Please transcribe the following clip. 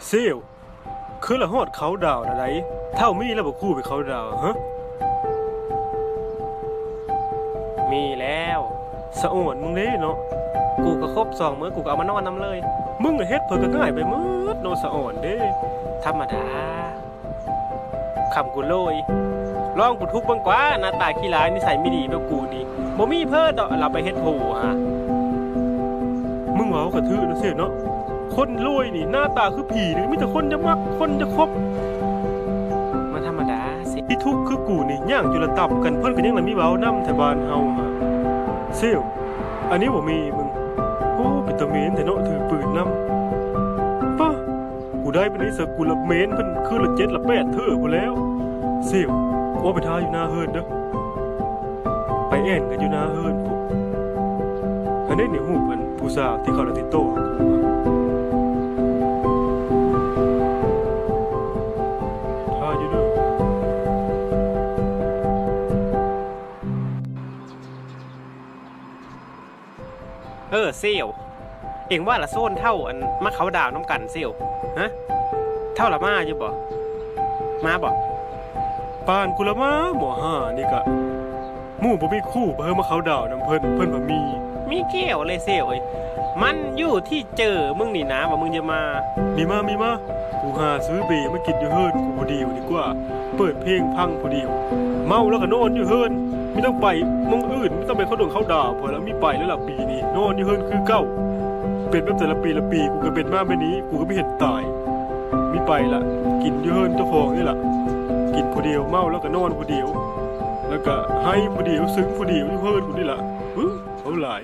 ເຊວ ຄືລະຮອດເຂົາດາວລະໃດ ເຖົ້າມີລະບໍ່ຄູ່ໄປເຂົາດາວ ຮະ? ມີແລ້ວ ສະອອນ ມຶງເດ້ເນາະ ກູກະຄົບສອງມື້ ກູກະເອົາມານອນນຳເລີຍ. ມຶງເຮັດເພິ່ນກະງ່າຍໄປໝົດເນາະ ສະອອນເດ້. ທຳມະດາ ຄຳກູໂລຍ ລອງກູທຸກເບິ່ງກວ່າ ໜ້າຕາຂີ້ຮ້າຍນິໄສບໍ່ດີແບບກູນີ້ ບໍ່ມີເພີດອກ ລາວໄປເຮັດໂພຫາ. ມຶງເວົ້າກະຖືກນະເຊວເນາະ ຄົນໂລຍນີ້ໜ້າຕາຄືຜີນີ້ ມີແຕ່ຄົນຢາກມັກ ຄົນຢາກຄົບ. ມັນທຳມະດາເຊວ ອີທຸກຄືກູນີ້ຍ່າງຈຸລະຕຳກັນ ເພິ່ນກະຍັງລະມີເວົ້ານຳແຖວບ້ານເຮົາຫາ. ເຊວ ອັນນີ້ບໍ່ມີມຶງ ໂອ້ ເປັນຕາເໝນແທ້ເນາະ ຖືກປືນນຳ ປະ ກູໄດ້ປານນີ້ສະ ກູລະເໝນເພິ່ນຄືລະເຈັດລະແປດເທື່ອພຸ້ນແລ້ວ. ເຊວ ໂອ້ ໄປຖ້າຢູ່ໜ້າເຮືອນເດີ ໄປແອ່ນກັນຢູ່ໜ້າເຮືອນພຸ້ນ. ອັນນີ້ນີ້ຮູບອັນຜູ້ສາວທີ່ເຂົາລະຕິດຕໍ່ຫາກູ ຖ້າຢູ່ເດີ. ເອີ ເຊວ ເອັງວ່າລະໂຊນເຖົ້າ ອັນ ມາເຂົາດາວນຳກັນເຊວ ຮະ? ເຖົ້າລະມາຢູ່ບໍ່? ມາບໍ່? ປານກູລະມາ ໝໍຫ້ານີ້ກະ ໝູ່ບໍ່ມີຄູ່ ປະເຮີມາເຂົາດາວນຳເພິ່ນ ເພິ່ນບໍ່ມີ. ມີແກ້ວເລີຍເຊວເອີຍ ມັນຢູ່ທີ່ເຈີມຶງນີ້ນາ ວ່າມຶງຈະມາ. ມີມາ ມີມາ ກູຫາຊື້ເບມາກິນຢູ່ເຮືອນກູຜູ້ດຽວດີກວ່າ ເປີດເພງຟັງຜູ້ດຽວ ເມົາແລ້ວກະນອນຢູ່ເຮືອນ ມີຕ້ອງໄປໝ່ອງອື່ນ ມີຕ້ອງໄປເຂົ້າດົງເຂົ້າດາວພຸ້ນລະ. ມີໄປແລ້ວລະປີນີ້ ນອນຢູ່ເຮືອນຄືເກົ່າ ເປັນແບບແຕ່ລະປີລະປີ ກູກະເປັນມາແບບນີ້ ກູກະບໍ່ເຫັນຕາຍ. ມີໄປລະ ກິນຢູ່ເຮືອນເຈົ້າຂອງນີ້ລະ ກິນຜູ້ດຽວ ເມົາແລ້ວກະນອນຜູ້ດຽວ ແລ້ວກະໄຫ້ຜູ້ດຽວ ຊຶມຜູ້ດຽວ ຢູ່ເຮືອນກູນີ້ລະ. ເວົ້າຫຼາຍ.